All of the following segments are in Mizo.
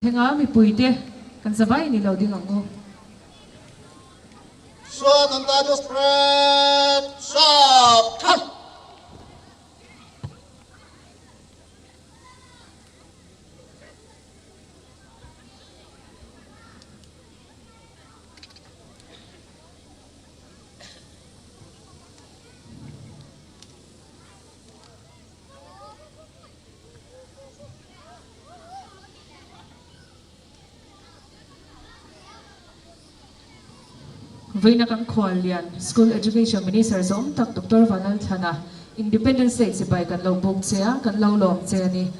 Thenga mipuite kan zavai ni lo ding ang u. Swatantra Diwas Parade Sap Than! Vawiina kan khuallian School Education Minister zawm tak Doctor Vanlalthlana Independence Day chibai kan lo buk che a, kan lo lawm che a ni.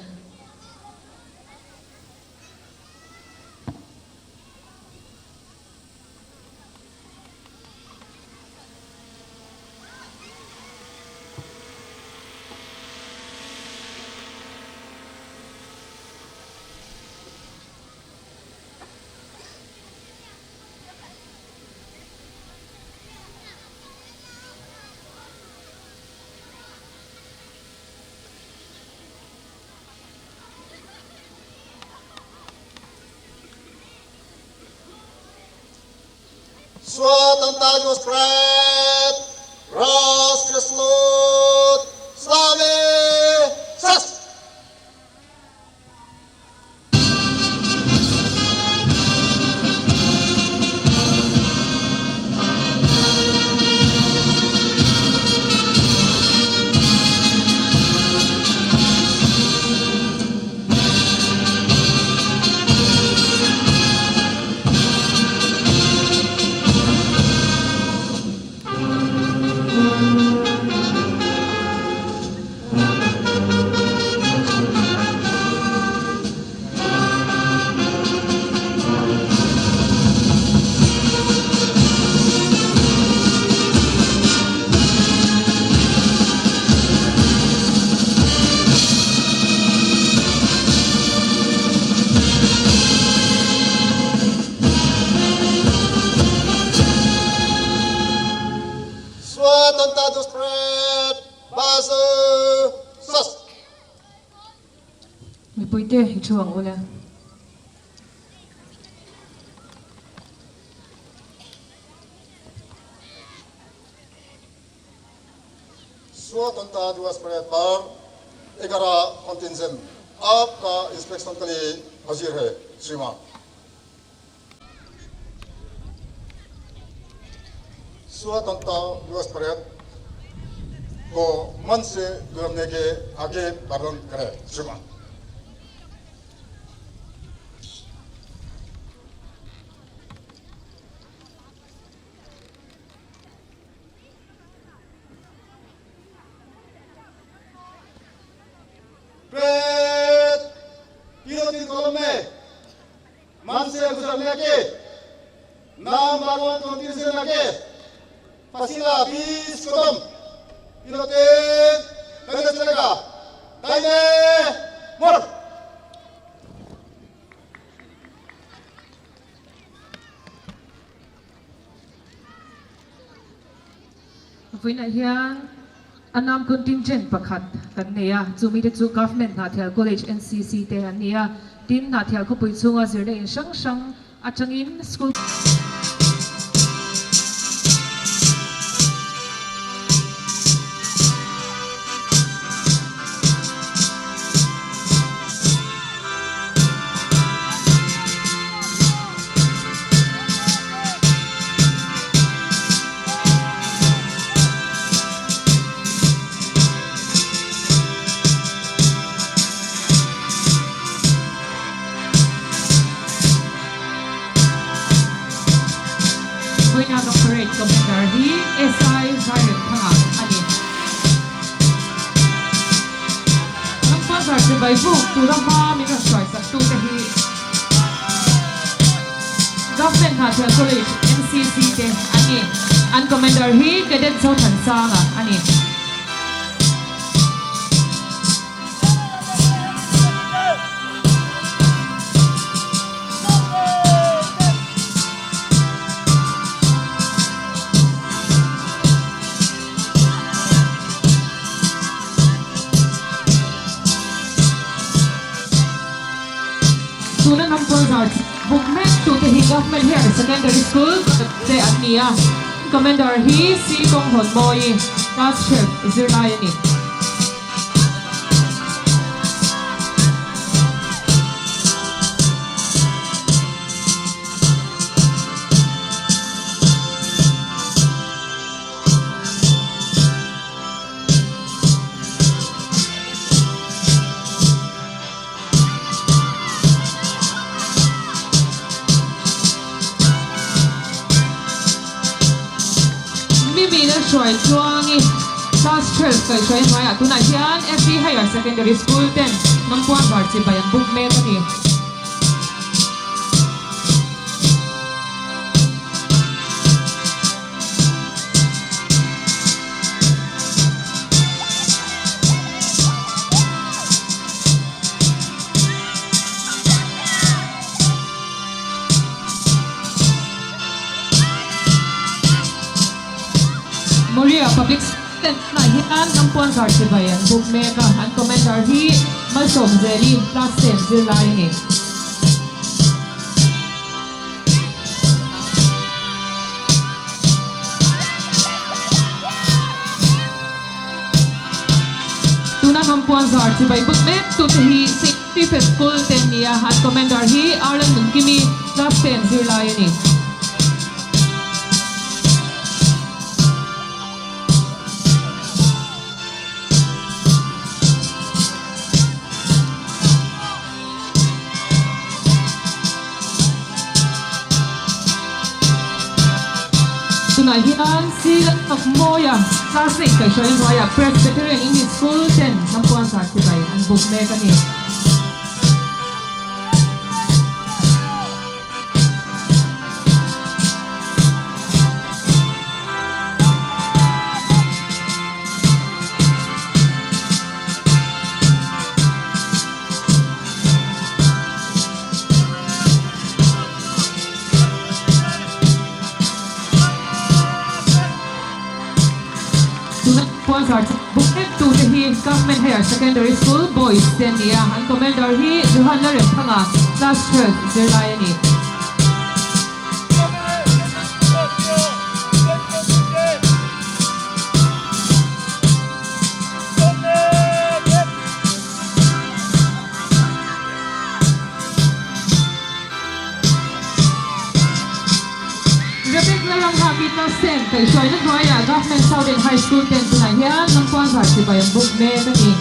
Swatantra Diwas Parade, Rashtriya Salute, Salami Sas! Swatantra Diwas Parade, Bazu Sas! Mipuite hi thu ang ule. Swatantra Diwas Parade पर 11 contingent आपका inspection के लिए हाजिर है श्रीमान। स्वतंत्रता दिवस परेड को मन से गुजरने के आगे वर्णन करें श्रीमान। परेड तीनों तीन कॉलम में मन से गुजरने के नाम भगवान कॉन्टिजेंट के फासिला 20 कदम तीनों तीन दाहिने चलेगा दाहिने मोड़। Vawiinah hian Anam contingent pakhat kan nei a, chumi te chu Government Hnahthial College NCC te an ni a, tin Hnahthial khawpui chhunga zirna in hrang hrang atangin school. Vawiina Doctorate Commander hi SI Zairemthanga a ni. Ram Chibai buk tura hma min rawn hruaisak tute hi Government Hnahthial College, NCC, te an ni. An Commander hi Cadet Zothansanga a ni. Tuna hnam pawn. Puanzar buk mek tute hi Government Higher Secondary School te an ni a, Commander hi C Kawnghawnmawi, Class 12 zirlai a ni. Mimi na hruai chuangi Class 12 kaihhruai hnuaiah tunah hian FD Higher Secondary School ten Nampuan var chibai an buk mek a ni. Moria Public School ah hian Rampuan Zar Chibai an buk mek a, an Commander hi Malsawmzeli class ten zirlai a ni. Tuna Hampuan zar chibai buk mek tute hi St. Stephen School te an ni a, an Commander hi Arlan Nunkimi, Class 10 zirlai a ni. Tunah hian Sir Akmawia class eight kaihhruai hnuaiah Presbyterian English School ten Hnampuan zar chibai an buk mek a ni. Tuna puanzar buk mek tute hi Government Higher Secondary School Boys te an ni a, an Commander hi Johan Lalremthanga, Class 12 zirlai a ni. Rebecca Lalramnghaki class ten kaihhruaina hnuaiah Government Southern High School ten tunah hian Lampuan zar chibai an buk mek a ni.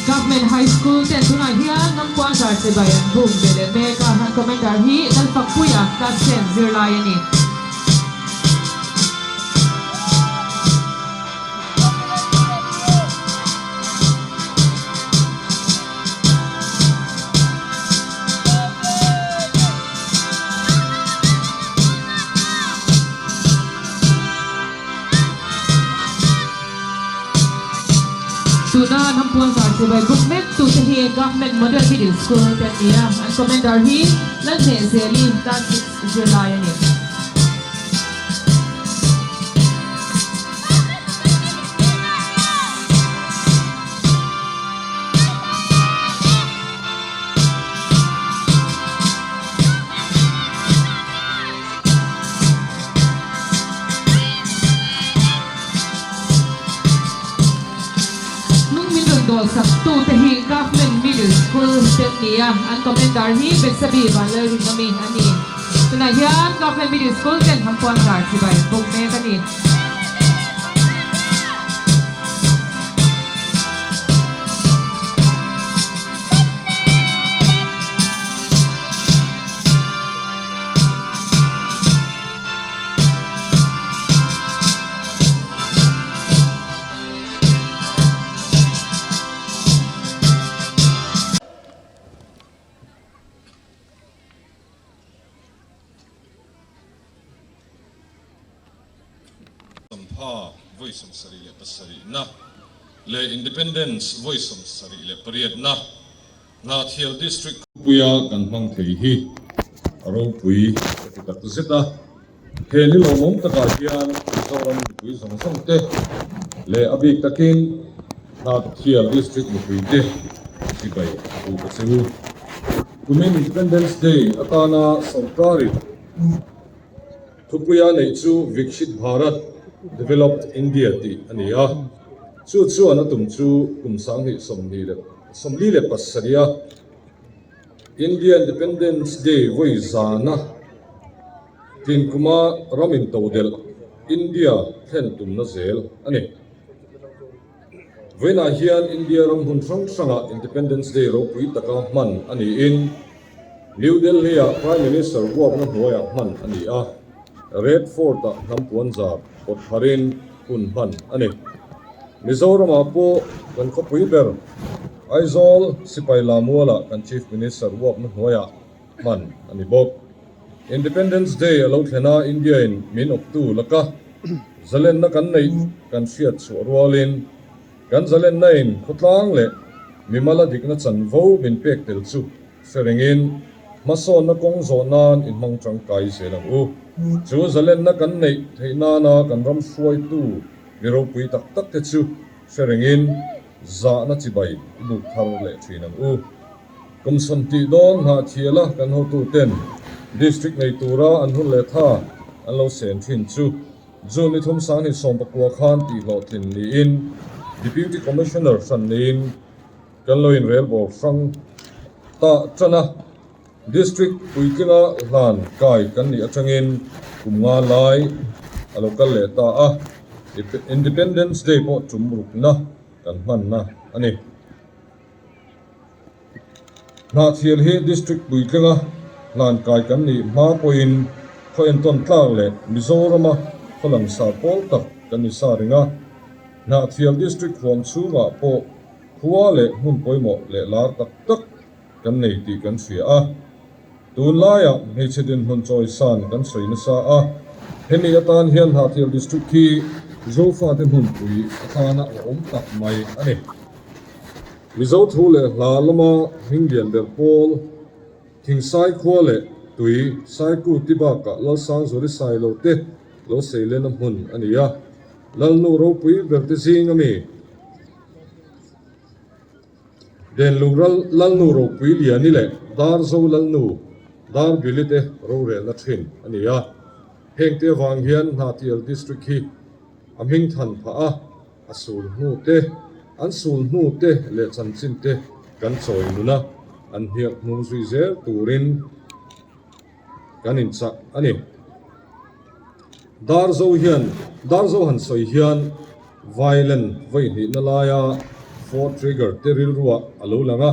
Government High School ten tunah hian Nampuan zar chibai an bum ve leh mek a, an Commander hi Lalfakpuia class 10 zirlai a ni. Tuna Hnampuan zar chibai buk mek tute hi Government Model Middle School te an ni a, an Commander hi Lalhnehzeli class 6 zirlai a ni. Hnung min rawn dawl sak tute hi Government Middle School te an ni a, an Commander hi Betsabi Vanlalrinawmi a ni. Tunah hian Government Middle School ten Hampuan zar chibai an bawk mek a ni. Champha vawi 77 na leh Independence vawi 78 na Hnahthial District khawpuia kan hmang thei hi a ropui ka ti tak zet a. He ni lawmawm takah hian Mizoram mipui zawng zawng te leh a bik takin Hnahthial District mipui te chibai a bu ka che u. Kumin Independence Day atana sorkarin Thupuia neih chu Vikshit Bharat, Developed India tih a ni a, chu chuan a tum chu kum 2047 a India Independence Day vawi zana tlin kuma ram intodelh India thlen tumna zel a ni. Vawiinah hian India ram hmun hrang hrangah Independence Day ropui taka hman a niin New Delhi-ah Prime Minister vuakna hnuaiah hman a ni a, Red Fort-ah hnam puanzar pawt pharin hun hman a ni. Mizoramah pawh kan khawpui ber Aizawl Sipai Lamualah kan Chief Minister vuakna hnuaiah hman a ni bawk. Independence Day a lo thlen a, India-in min awptu laka zalenna kan neih kan hriat chhuah rualin kan zalenna-in khawtlang leh mimala dikna chanvo min pek tel chu hre rengin hmasawnna kawng zawh nan inhmang tangkai zel ang u. Chu zalenna kan neih theih nana kan ram hruaitu mi ropui tak tak te chu hre rengin zahna chibai i buk thar leh thin ang u. Kum 70 dawn Hnahthiala kan hotuten District nei tura an hun leh tha an lo sen thin chu June ni thum 2019 khan tihhlawhtlin niin Deputy Commissioner hran neiin kan lo inrelbawl hrang ta tan a. District puitlinga hlan kai kan nih atangin kum nga lai a lo kal leh ta a, Independence Day pawh tum rukna kan hmanna a ni. Hnahthial hi District puitlinga hlankai kan nih hma pawhin khaw entawn tlak leh Mizorama khaw langsar pawl tak kan ni sa reng a. Hnahthial District huam chhungah pawh khua leh hmun pawimawh leh lar tak tak kan nei tih kan hria a. Tunlaiah hmeichhe dinhmun chawisan kan sawi nasa a, hemi atan hian Hnahthial District hi Zofate hmunpui atana awm tak mai a ni. Mizo thu leh hla lama hming lian ber pawl, Thingsai khua leh tui Saiku ti bakah Lalsangzawri Sailo te lo seilena hmun a ni a, Lalnu ropui ber te zing a mi. Denlung ral Lalnu ropui Liani leh Darzo Lalnu Darbili te rorelna thin a ni a, hengte avang hian Hnahthial District hi a hming than phah a. A sul hnu te, an sul hnu te leh chanchin te kan chawi nun a, an hniak hnung zui zel turin kan inchah a ni. Darzo hian, Darzo han sawi hian violin vawi hnihna laia four trigger te rilruah a lo lang a,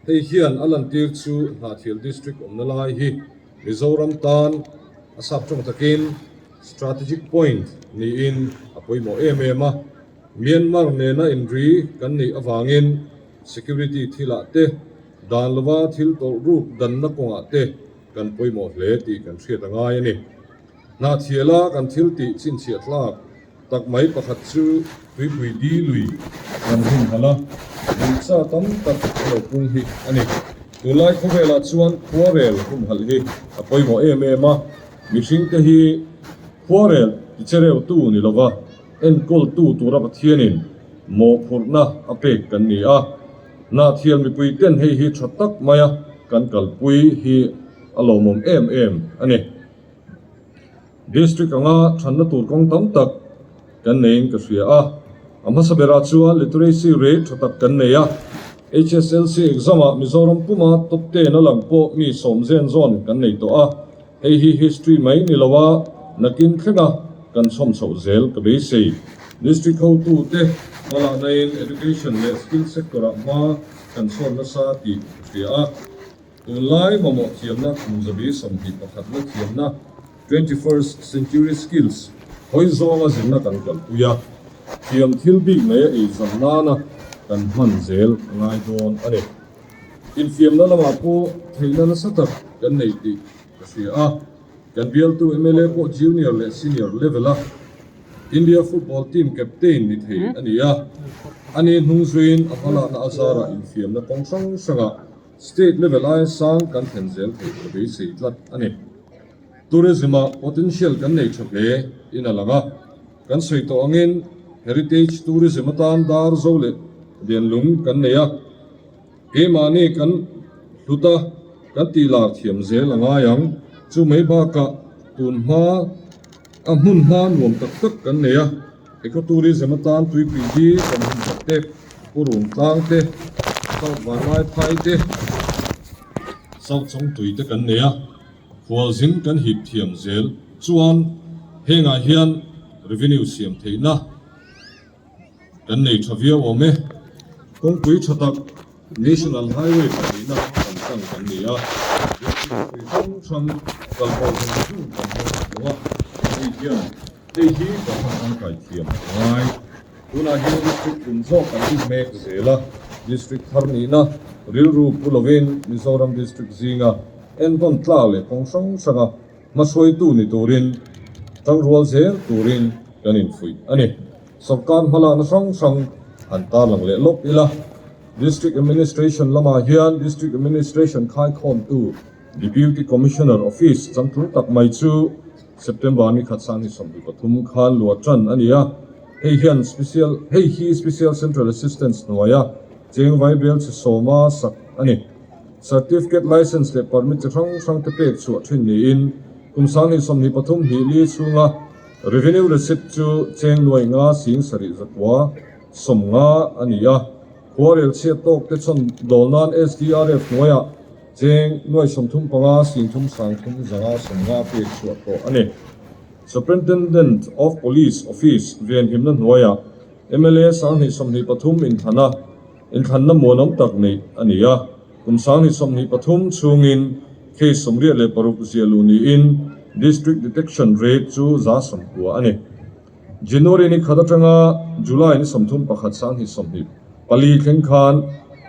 hei hian a lantir chu Hnahthial District awmna lai hi Mizoram tan a sap tawng takin Strategic point niin a pawimawh em em a, Myanmar nena inri kan neih avangin security thilah te, dan lova thil tawlh ruk danna kawngah te kan pawimawh hle tih kan hriat a ngai a ni. Hnahthiala kan thil tih chhinchhiah tlak tak mai pakhat chu tuipui di lui kan hun halh a, nuihcha tam tak a lo pung hi a ni. Tunlai khawvelah chuan khuarel humhalh hi a pawimawh em em a. Mihringte hi khuarel tichereutu ni lova enkawltu tura Pathianin mawhphurhna a pek kan ni a. Hnahthial mipuiten hei hi tha tak maia kan kalpui hi a lawmawm em em a ni. District anga thanna tur kawng tam tak kan neiin ka hria a. A hmasa berah chuan literacy rate tha tak kan nei a. HSLC exam-ah Mizoram puma top ten a lang pawh mi sawm zen zawn kan nei tawh a. Hei hi history mai ni lo a, nakin thlenga kan chhawm chhoh zel ka beisei. District hotute hmalaknain education leh skill sector-ah hma kan chhawn nasa tih ka hria a. Tunlai mamawh thiamna kum 21na thiamna, 21st century skills, hawi zawnga zirna kan kalpui a, thiam thil bik nei a eizam nana kan hman zel a ngai dawn a ni. Infiamna lamah pawh theihna nasa tak kan nei tih ka hria a, kan bialtu mla pawh junior leh senior level a. India football team captain ni thei a ni a, ani hnung zuiin a hmalakna a zarah infiamna kawng hrang hrangah state level aia sang kan thlen zel theih ka beisei tlat a ni. Tourism-ah potential kan nei tha hle in a lang a, kan sawi tawh angin heritage tourism atan dar zo leh lianlung kan nei a, Keimahni kan hlut a, kan tih lar thiam zel a ngai ang. Chu mai bakah tun hma a hmun hma nuam tak tak kan nei a, ecotourism atan tuipui hi kan hun tak te, purun tlang te, South Vanlai phai te, South Chawngtui te kan nei a, khualzin kan hip thiam zel chuan hengah hian revenue siam theihna, Kan nei tha viau awm e. Kawngpui tha tak National Highway pahnihna kan tlang kan ni a, district khawpui hrang hrang kal pawh zung zung kan hmang thei lo a, hei hian hei hi kan hman tangkai thiam a ngai. Tunah hian district tum zawk kan ti hmek zel a, district thar nihna rilru pu lovin Mizoram district zinga entawn tlak leh kawng hrang hranga Hmahruaitu ni turin tangrual zel turin kan infuih a ni. Sorkar hmalakna hrang hrang han tarlang leh lawk ila, District Administration lamah hian District Administration khaikhawmtu Deputy Commissioner Office changtlung tak mai chu September ni khat sang ni 23 khan luah tan a ni a, hei hian Special hei hi Special Central Assistance hnuaia cheng vaibel chhe sawma sak a ni. Certificate, License leh Permit chi hrang hrang te pek chhuah thin niin kum 2023 hnih li chhunga Revenue Receipt chu cheng nuai nga sing sarih zakua 50 a ni a, khuarel chhiat tawk te chhawn dawl nan SDRF hnuaiah cheng nuai 35 sing thum sang thum zanga 50 pek chhuah tawh a ni. Superintendent of Police Office venhimna hnuaiah mla 2023 inthlan a, Inthlanna muanawm tak neih a ni a, kum 2023 chhungin case 86 ziah luh niin District Detection Rate chu 90% a ni. January ni khat atanga July ni 31 2024 thleng khan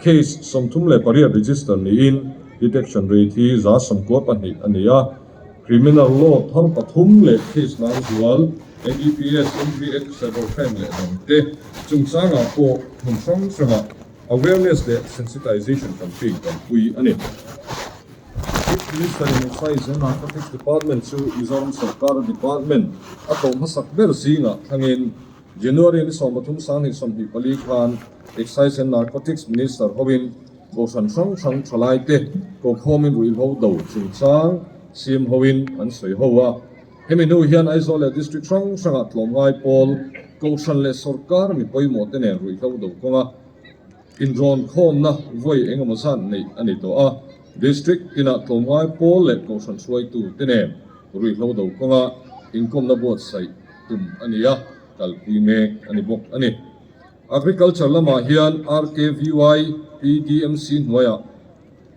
case 38 register niin detection rate hi 92% a ni a, Criminal law thar pathum leh case lar zual NDPS, NV Act, Cyber Crime leh dangte chungchangah pawh hmun hrang hrangah awareness leh sensitization campaign kalpui a ni. Chief Minister in Excise and Narcotics Department chu Mizoram sawrkara department a tlawh hmasak ber zingah thlangin January ni 13 2024 khan Excise and Narcotics Minister hovin Kohhran hrang hrang thalaite kokhawmin ruihhlo do chungchang siam hoin an sawi ho a. Hemi hnu hian Aizawl leh District hrang hrangah tlawmngai pawl, Kohhran leh sawrkar mi pawimawh te nen ruihhlo do kawnga inrawn khawmna vawi engemaw zat neih a ni tawh a. District tinah tlawmngai pawl leh Kohhran hruaitu te nen ruihhlo do kawnga inkawmna buatsaih tum a ni a, kalpui mek a ni bawk a ni. Agriculture lamah hian RKVY PDMC hnuaiah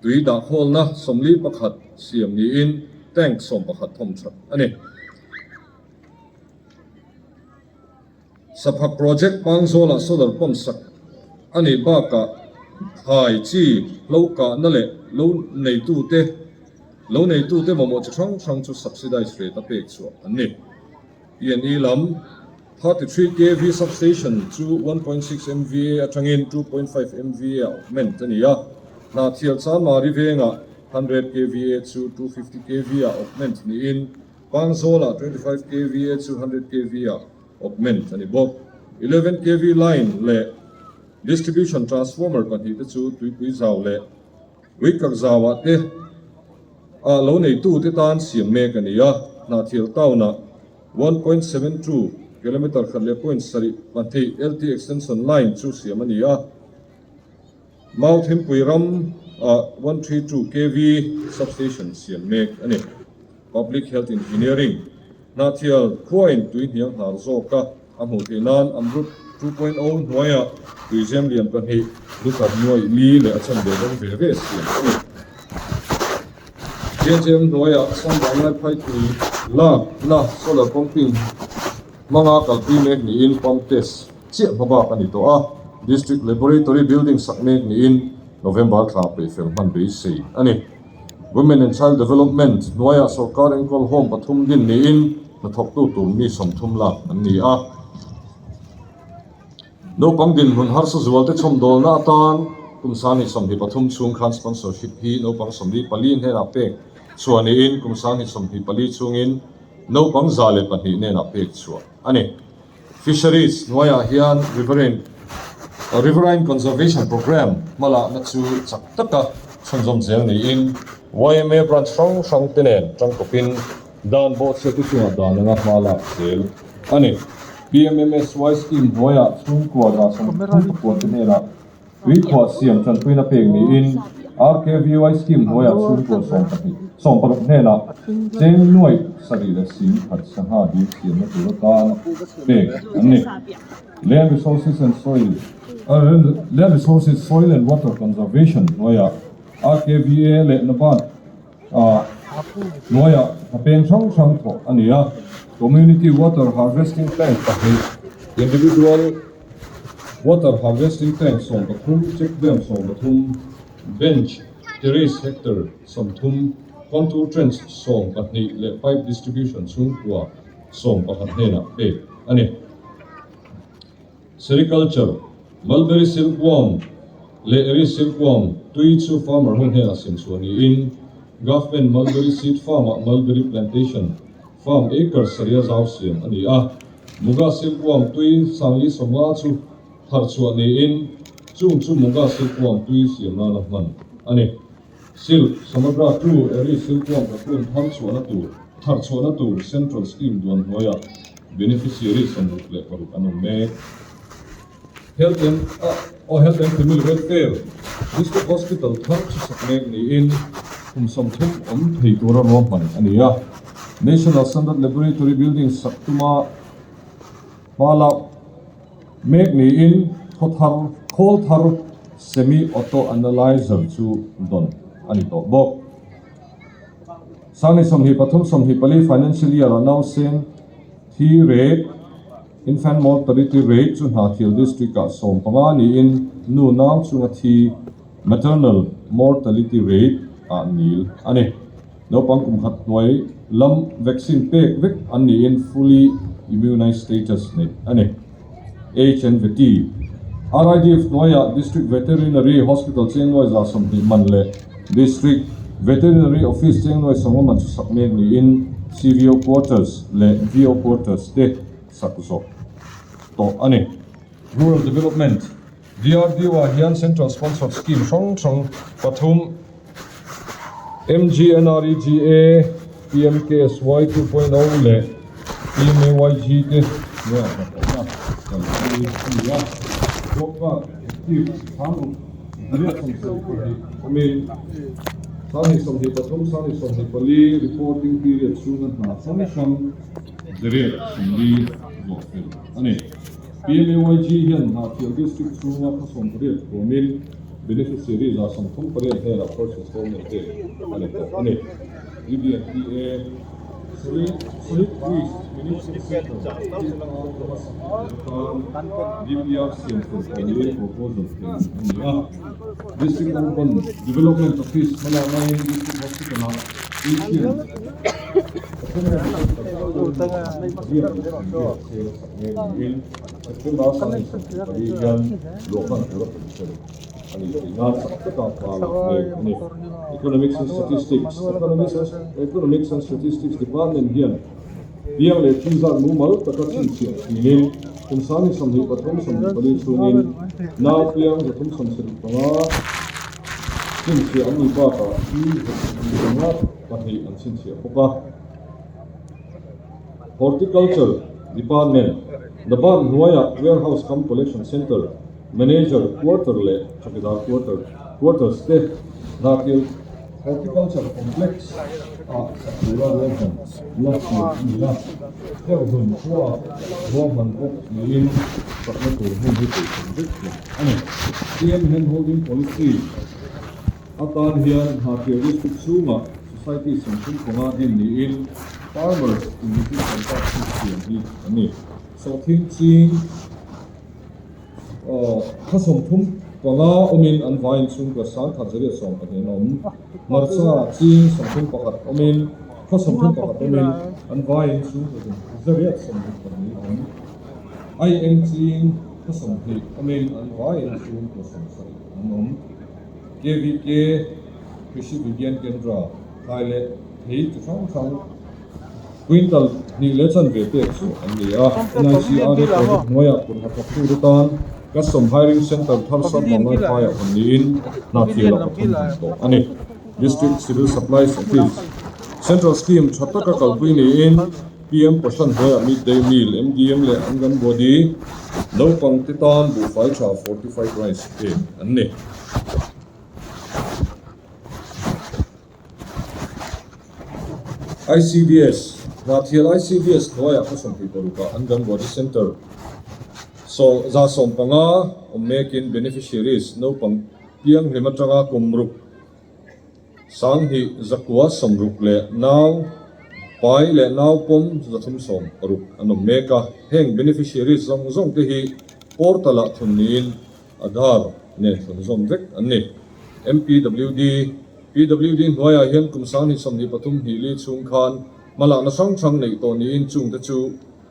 tui dahkhawlna 41 siam niin tank 11 thawm that a ni. Saphak project Pangzawlah solar pump sak a nih bakah thlai chi hlo kahna leh lo neitute lo neitute mamawh chi hrang hrang chu subsidise rate a pek chhuah an ni. PNE lam 33 kV substation chu 1.6 MVA atangin 2.5 MVA a augment a ni a, Hnahthial Chanmari vengah 100 kVA chu 250 kV a augment niin Pangzawlah 25 kVA chu 100 kV a augment a ni bawk. 11 kV line leh distribution transformer pahnih te chu tuipui zau leh Uikak zauah te ah lo neitute tan siam mek a ni a, Hnahthial town-ah 1.72 kilometre khat leh point sarih pahnih LT extension line chu siam a ni a, Mau Thimpui ram ah 132 kV substation siam mek a ni. Public Health Engineering, Hnahthial khuain tui hniang hnar zawka a hmuh theih nan Amrut 2.0 hnuaiah tuizem lian pahnih litre nuaih li leh a chanve rawng ve ve siam a ni. JJM hnuaiah Assam Vanlai phai tui lakna solar pumping hmanga kalpui mek niin pump test chiah hma bak a ni tawh a, District Laboratory building sak mek niin November thla peihfel hman beisei a ni. Women and Child Development hnuaiah sawrkar enkawl home pathum din niin. hnathawktu tur mi 30 lak an ni a. Naupang dinhmun harsa zualte chhawmdawlna atan kum 2023 chhung khan sponsorship hi naupang 44 hnenah pek chhuah niin kum 2024 chhungin naupang 102 hnenah pek chhuah a ni. Fisheries hnuaiah hian Riverine Riverine Conservation Programme hmalakna chu chak taka chhunzawm zel niin yma branch hrang hrang te nen tangkawpin dan bawhchhiatu chungah dan anga hma lak zel a ni. PMMSY scheme hnuaiah chhungkua 33 pakua te hnenah Tuikhuah siam tanpuina pek niin RKVY scheme hnuaiah chhungkua 12 16 hnenah cheng nuaih sarih leh sing khat sangha dil siamna tur atan pek an ni. Land Resources and Soil Land Resources, Soil and Water Conservation hnuaiah RKVA leh NABARD hnuaiah hna peng hrang hrang thawh a ni a. Community Water Harvesting Tank pahnih, Individual Water Harvesting Tank 13, Check Dam 13, Bench Terrace hectare 30, Contour Trench 12 leh Pipe Distribution chhungkua 11 hnenah pek a ni. Sericulture, Mulberry silkworm leh Eri silkworm tui chu farmer ho hnenah sem chhuah niin Government Mulberry Seed Farm-ah Mulberry Plantation Farm acre saria zau siam a ni a. Muga silkworm tui 450 chu thar chhuah niin chung chu Muga silkworm tui siam nana hman a ni. Silk, Samagra 2, Eri silkworm cocoon thar chhuahna tur thar chhuahna tur Central Scheme duan hnuaiah Beneficiary 66 an awm mek. Health and aw Health and Family Welfare District Hospital thar chu sak mek niin kum 30 awm thei tura ruahman a ni a. National Standard Laboratory Building sak tuma hma lak mek niin khaw thar khawl thar Semi Auto Analyzer chu dawn a ni tawh bawk. 2023 24 Financial Year ah nausen thi rate, Infant Mortality Rate, chu Hnahthial District ah 15 niin nu nau chunga thi, Maternal Mortality Rate, ah nil a ni. Naupang kum khat hnuai lam vaccine pek vek an niin fully immunized status neih a ni. HNVT. RIDF hnuaiah District Veterinary Hospital Chengnuai 120 man leh District Veterinary Office Chengnuai 50 man chu sak mek niin CVO Quarters leh VO Quarters te sak zawh tawh a ni. Rural Development, DRDO ah hian Central Sponsored Scheme hrang hrang pathum MGNREGA, PMKSY 2.0 leh PMAYG te hnuaiah hnathawhna kalpui a ni a. Job card active 60 72 awmin 2023, 2024 reporting period chhunga hna hrang hrang 40 zawh fel a ni. PMAYG hian Hnahthial District chhunga khaw 18 huamin Beneficiary 38 hnenah first installment pek a ni tawh a ni. DBNPA, Solid Solid Waste Management Centre atan DPR siam tur pawhin proposal thei a ni a. District Urban Development Office hmalaknain District Hospital-ah Asian September 24 hian luahman tur a peih fel. A nih theih nan chak taka hma lak mek a ni. Economics and Statistics, Economics and Statistics Department hian piang leh thi zat mumal taka chhinchhiah thinin kum 2023 24 chhungin nau piang 375 chhinchhiah an nih bakah thi 252 an chhinchhiah bawk a. Horticulture Department, Naban hnuaiah Warehouse cum Collection Centre, Manager Quarter leh Chawkidar Quarter Quarters te Hnahthial Horticulture Complex ah sak tura ruahman la siam a ni a, Herhmun khua ruahman bawk niin sakna tur hmun hi peihchawm vek tawh a ni. CM Hand Holding Policy atan hian Hnahthial District chhungah Society 35 din niin Farmers Individual Partnership siam hi an ni. Sawhthing ching. Khaw 35 awmin an vaiin chhungkua 1112 an awm. Hmarcha ching 31 awmin Khaw 31 awmin an vaiin chhungkaw 122 awm. Aieng ching khaw 20 awmin an vaiin chhungkaw 70 an awm. KVK, Krishi Vigyan Kendra, thlai leh thei chi hrang hrang quintal hnih leh chanve pek chu an ni a. NICRA project hnuaiah kut hnathawktute tan Custom Hiring Centre thar sap Vanglai phaiah hawn niin hna thial a pathum hman tawh a ni. District Civil Supplies Office, Central Scheme tha taka kalpui niin PM Poshan hnuaiah Mid Day Meal, MDM, leh Anganwadi naupangte tan buhfai tha Fortified Rice pek an ni. ICDS, Hnahthial ICDS hnuaiah khaw 26 ah Anganwadi Centre 115 awm mekin beneficiaries naupang pianghlim atanga kum ruk 2660 leh nau pai leh nau pawm 360 an awm mek a. Heng beneficiaries zawng zawng te hi portal ah thun niin Aadhaar nen thlun zawm vek an ni. MPWD, PWD hnuaiah hian kum 2023 hnih li chhung khan hmalakna hrang hrang neih tawh niin chungte chu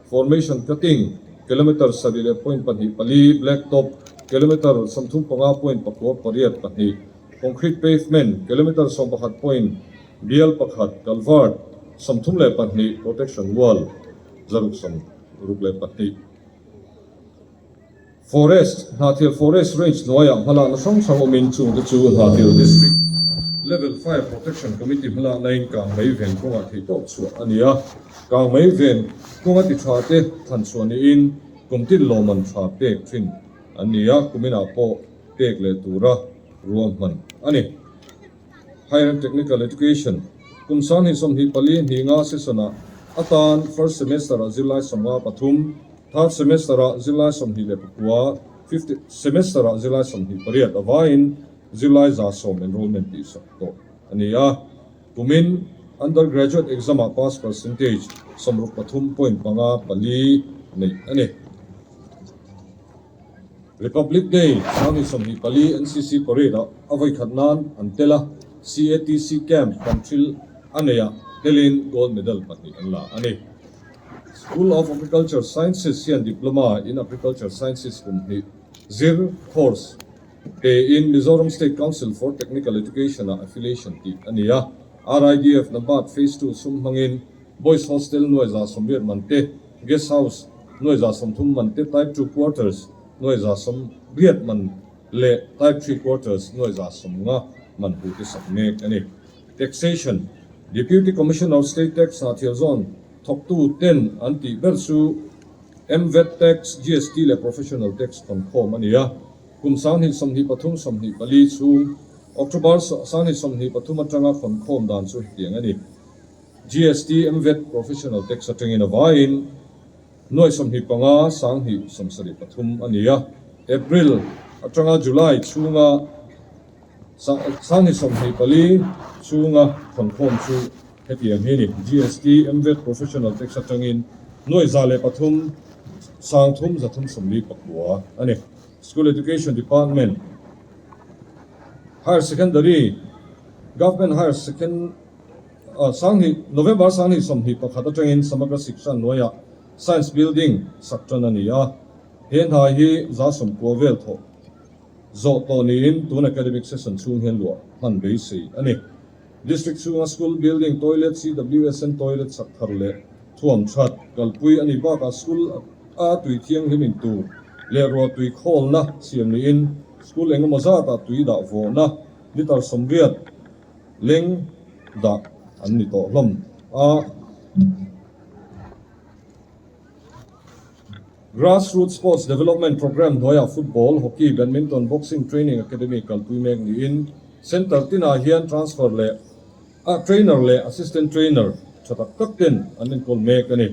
Formation cutting, kilometre sarih leh point pahnih pali, black top, kilometre 35 point pakua pariat pahnih, concrete pavement, kilometre 11 point bial pakhat, culvert, 32, protection wall, 662. Forest, Hnahthial Forest Range hnuaiah hmalakna hrang hrang awmin chungte chu Hnahthial District Level Fire Protection Committee hmalaknain kangmei ven kawngah theihtawp chhuah a ni a. Kangmei ven kawnga ti tha te thlan chhuah niin kum tin lawmman tha pek thin an ni a, kuminah pawh pek leh tura ruahman a ni. Higher and Technical Education, Kum 2024 hnih nga session-ah atan first semester-ah zirlai 53, third semester-ah zirlai 29, fifth semester-ah zirlai 28 avaiin zirlai 110 enrollment tihsak tawh a ni a. Kumin undergraduate exam-ah pass percentage 63.54 neih a ni. Republic Day 2024 NCC Parade ah a vawikhat nan an tel a, CATC Camp Tanhril a nei ah telin Gold Medal pahnih an la a ni. School of Agriculture Sciences hian Diploma in Agriculture Sciences kum hnih zir course pe in Mizoram State Council for Technical Education ah affiliation tih a ni a, RIDF NABARD Phase Two sum hmangin Boys Hostel nuai 180 man te, Guest House nuai 130 man te, Type Two Quarters nuai 180 man leh Type Three Quarters nuai 150 man hu te sak mek a ni. Taxation, Deputy Commissioner of State Tax Hnahthial zawn thawktu ten an tih ber chu MVAT Tax, GST leh Professional Tax khawnkhawm a ni a. Kum 2023 24 chhung October 2023 atanga khawnkhawm dan chu hetiang a ni. GST, MVAT, Professional Tax atangin a vaiin nuai 25 sang hnih 73 a ni a. April atanga July chhunga 2024 chhunga khawnkhawm chu hetiang hi a ni. GST, MVAT, Professional Tax atangin nuai 103 sang thum 379 a ni. School Education Department, Higher Secondary, Government Higher Second. Sanghnih, November 2021 atangin Samagra Shiksha hnuaiah Science Building sak tan a ni a, he hna hi 90% vel thawh zawh tawh niin tun academic session chhung hian luah hman beisei a ni. District chhunga school building, toilet, CWSN toilet sak thar leh thuam that kalpui a nih bakah school a tui thianghlim in tur leh ruah tui khawlna siam niin school engemaw zatah tui dah vawhna litre 80 leng dah an ni tawh hlawm a. Grassroots Sports Development Programme hnuaiah Football, Hockey, Badminton, Boxing Training Academy kalpui mek niin Centre tinah hian transfer leh a trainer leh assistant trainer tha tak tak ten an enkawl mek a ni.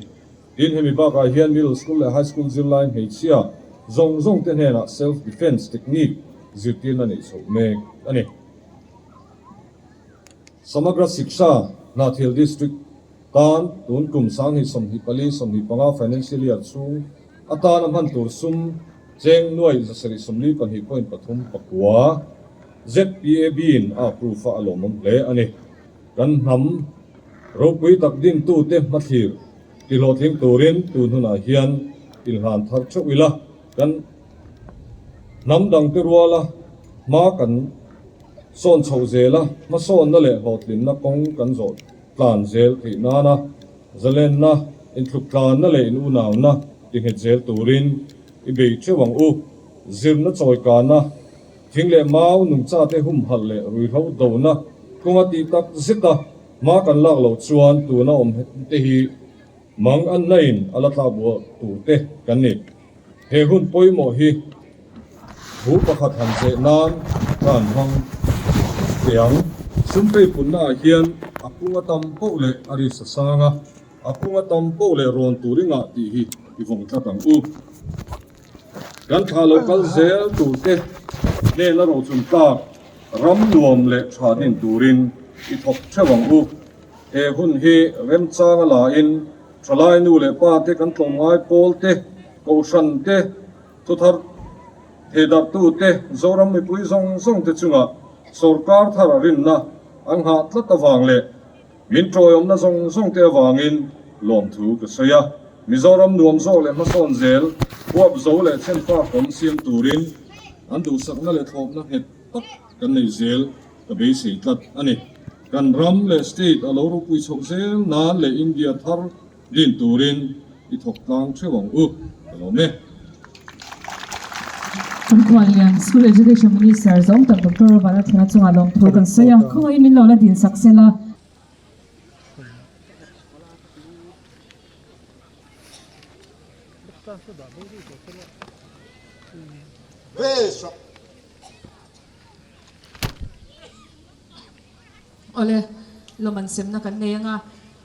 Tin, hemi bakah hian middle school leh high school zirlai hmeichhia zawng zawng te hnenah self defence technique zirtirna neih chhoh mek a ni. Samagra Shiksha, Hnahthial District tan tun kum 2024 25 financial year chhung atana hman tur sum cheng nuai 742.3 pakua ZPAB in a approve a a lawmawm hle a ni. Kan hnam Ropui tak dintute hmathlir tihlawhtling turin tun hunah hian inhlan thar theuh ila, kan hnam dangte ruala hma kan sawn chhoh zel a, hmasawnna leh hlawhtlinna kawng kan zawh tlan zel theih nana zalenna, inthluk tlanna leh inunauna tinghet zel turin i bei theuh ang u. Zirna chawikana thing leh mau nungchate humhalh leh ruihhlo dona kawnga tih tak zeta hma kan lak loh chuan tuna awm te hi mang an nain a la tlak buah tur te kan ni. He hun pawimawh hi thu pakhat han zeh nan ka han hmang teh ang. Sumphei punna ah hian a kung a tam poh leh a ri sa sang a, a kung a tam poh leh rawn tur i ngah tih hi i vawng tlat ang u. Kan thla lo kal zel tur te hnena rochun tlak ram nuam leh tha din turin i thawk theuh ang u. He hun hi remchanga lain thalai nu leh pa te kan tlawmngai pawl te, kohhran te, thuthar theidarhtu te, Zoram mipui zawng zawng te chungah sawrkar thar a rinna an nghah tlat avang leh Min tawiawmna zawng zawng te avangin lawmthu ka sawi a, Mizoram nuam zawk leh hmasawn zel, huap zo leh thlenfa kawm siam turin an duhsakna leh thlawpna nghet tak kan nei zel ka beisei tlat a ni. Kan ram leh state a lo ropui chhoh zel nan leh India thar din turin i thawk tlang theuh ang u, ka lawm e. Kan khuallian School Education Minister zawng tak Doctor Robert Athena chungah lawmthu kan sawi a, khawngaihin min lo la din sak sela. Awle, lawm an semna kan nei anga,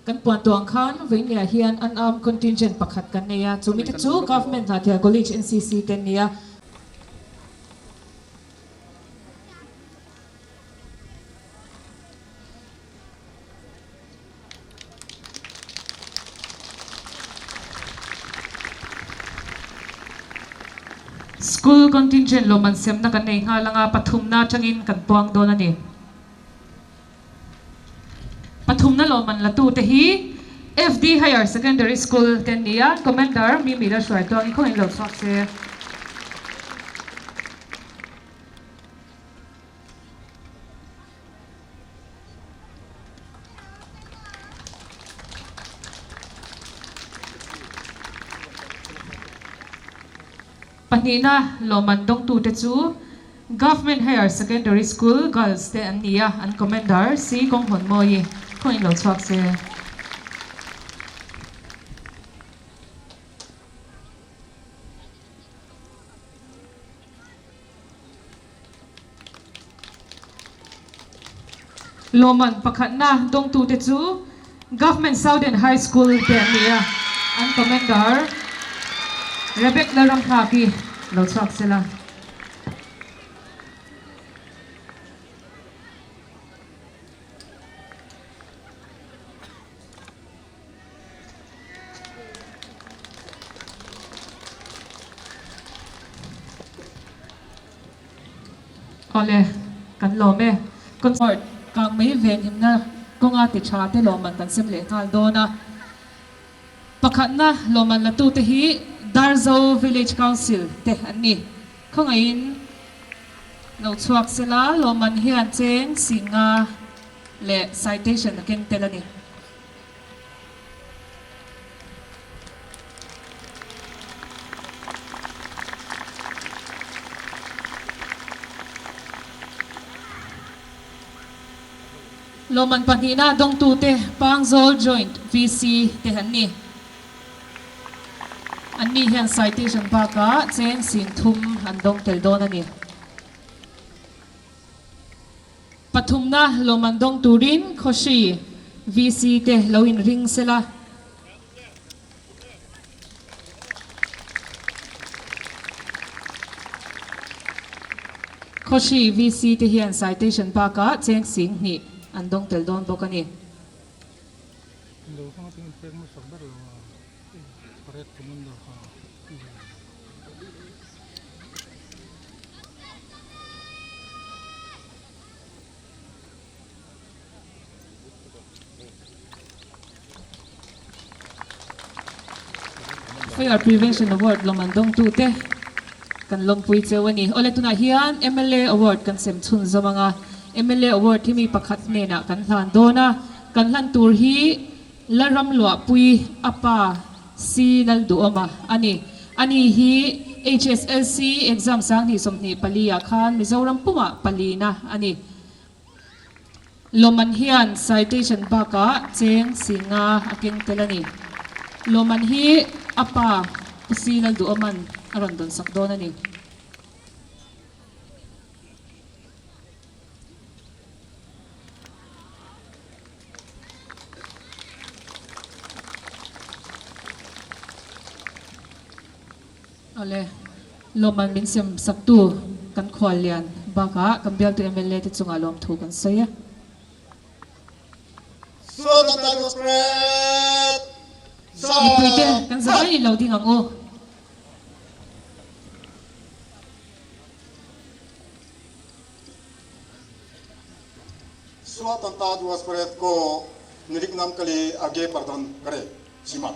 kan puan tawh ang khan Veinliah hian unarmed contingent pakhat kan nei a, chumi te chu Government Hnahthial College NCC te an ni a. School contingent lawm an semna kan nei nghal anga, pathumna atangin kan puang dawn a ni. Pathumna lawmman latute hi FD Higher Secondary School te an ni a, Commander Mimi Lalhruaituangi khawngin lo chhuak se. Pahnihna lawmman dawngtute chu Government Higher Secondary School Girls te an ni a, an Commander C Kawnghawnmawii khawngin lo chhuak se. Lawmman pakhatna dawngtute chu Government Southern High School te an ni a, an Commander Rebek Lalramnghaki lo chhuak sela. Awle, kan lawm e. Concert kang mai venhimna kawnga ti tha te lawmman kan sem leh nghal dawn a. Pakhatna lawmman latute hi Darzo Village Council te an ni. Khawngaihin lo chhuak sela lawmman hian cheng singa leh citation a keng tel a ni. Lawmman pahnihna dawngtute Pangzawl Joint VC te an ni. Anni hian citation bakah cheng singthum an dawng tel dawn a ni. Pathumna lawmman dawng turin Khawhri VC te lo inring sela. Khawhri VC te hian citation bakah cheng sing hnih an dawng tel dawn bawk a ni. Fire Prevention Award lawm an dawngtu te kan lawmpui cheu a ni. Awle tunah hian mla Award kan sem chhunzawm ang a, mla Award hi mi pakhat hnenah kan hlan dawn a, kan hlan tur hi Lalramluahpui a pa Si Lalduhawma a ni. Ani hi HSLC exam 2024 ah khan Mizoram pumah palina a ni. Lawman hian citation bakah cheng singa a keng tel a ni. Lawman hi a pa Pu Si Lalduhawma'n a rawn dawnsak dawn a ni. Awle, lawmman min sem saktu kan khuallian bakah kan bialtu mla te chungah lawmthu kan sawi a. Mipuite kan za mai lo ding ang u. Swatantra Divas Parade को निरिक नाम के लिए आगे प्रदान करें सीमा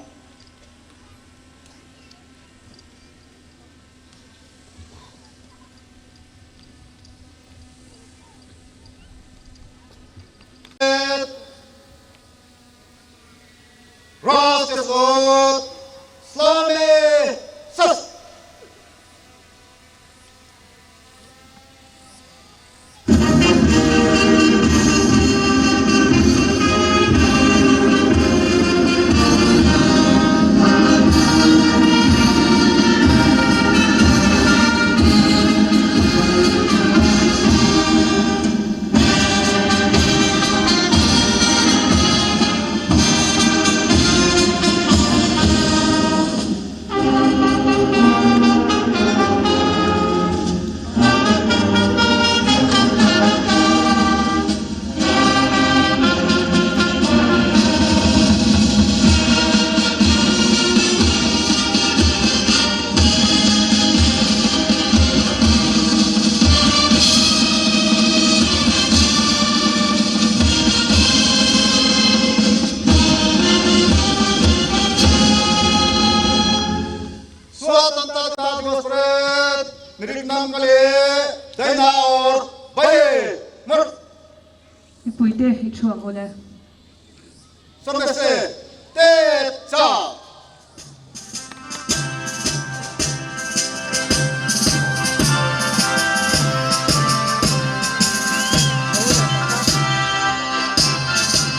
राष्ट्र स्वामी सस स्वतंत्रता दिवस परेड निरिक नाम के लिए दाहिना और बाएं मुड़ Mipuite i thu ang ule. समय से तेज चाल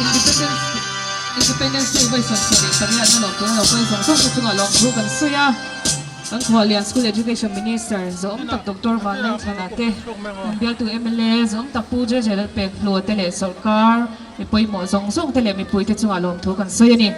Independence Independence Day vawi 78 na lawm tuna lo pawhin zawng zawng te chungah lawmthu kan sawi a. Kan Khualian School Education Minister Zawm tak Doctor Vanlalthana te, kan bialtu mla Zawm tak Pu Jeje Lalpekhlua te leh sawrkar mi pawimawh zawng zawng te leh mipuite chungah lawmthu kan sawi a ni.